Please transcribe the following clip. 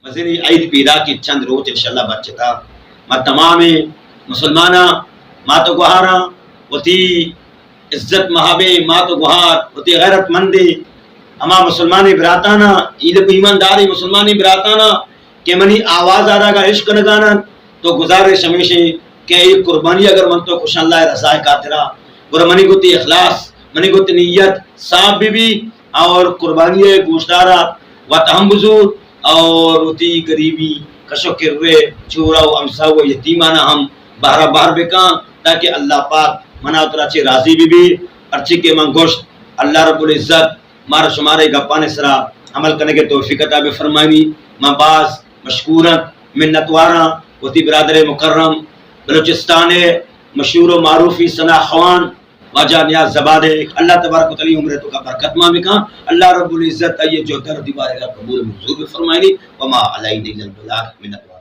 مزنیں عید پیداکیں چند روچ انشاءاللہ بچتا۔ ما تمامیں مسلماناں، مات و گوہاراں، وتی عزت محابیں مات و گوہار، وتی غیرت مندیں ہما مسلمانیں براتاناں، ایل-، ایمانداریں مسلمانیں براتاناں کہ منی آواز آرا اگاں عشق کنگانن تو گزارش ہمیشیں کہ اے قربانی اگر من تو کشاں اللہ رضا خاطرا، گڑا منی گوتی اخلاص، منی گوتی نیت صاف بی بی اور قربانی گوشدارا وت ہم بزور اور وتی غریبی کش و کرے چورا و ہمسا و یتیمانا ہم بہرا بہر بکاں، تاکہ اللہ پاک منا ترا چے راضی بی بی۔ ہرچی کہ من گوشت، اللہ رب العزت مارا شمارے گپانے سرا عمل کنگے توفیق عطا بفرمائنی۔ من باز مشکوراں، منتواراں وتی برادر مکرم بلوچستان مشہور و معروفی ثنا خوان واجہ نیاز زبادے، اللہ تبارک و تعالی عمر تو کا برکت ما بکاں، اللہ رب العزت آئیے جو در دیوارے قبول منظور بفرمائنی۔ وما علینا الا البلاغ۔ منتوار۔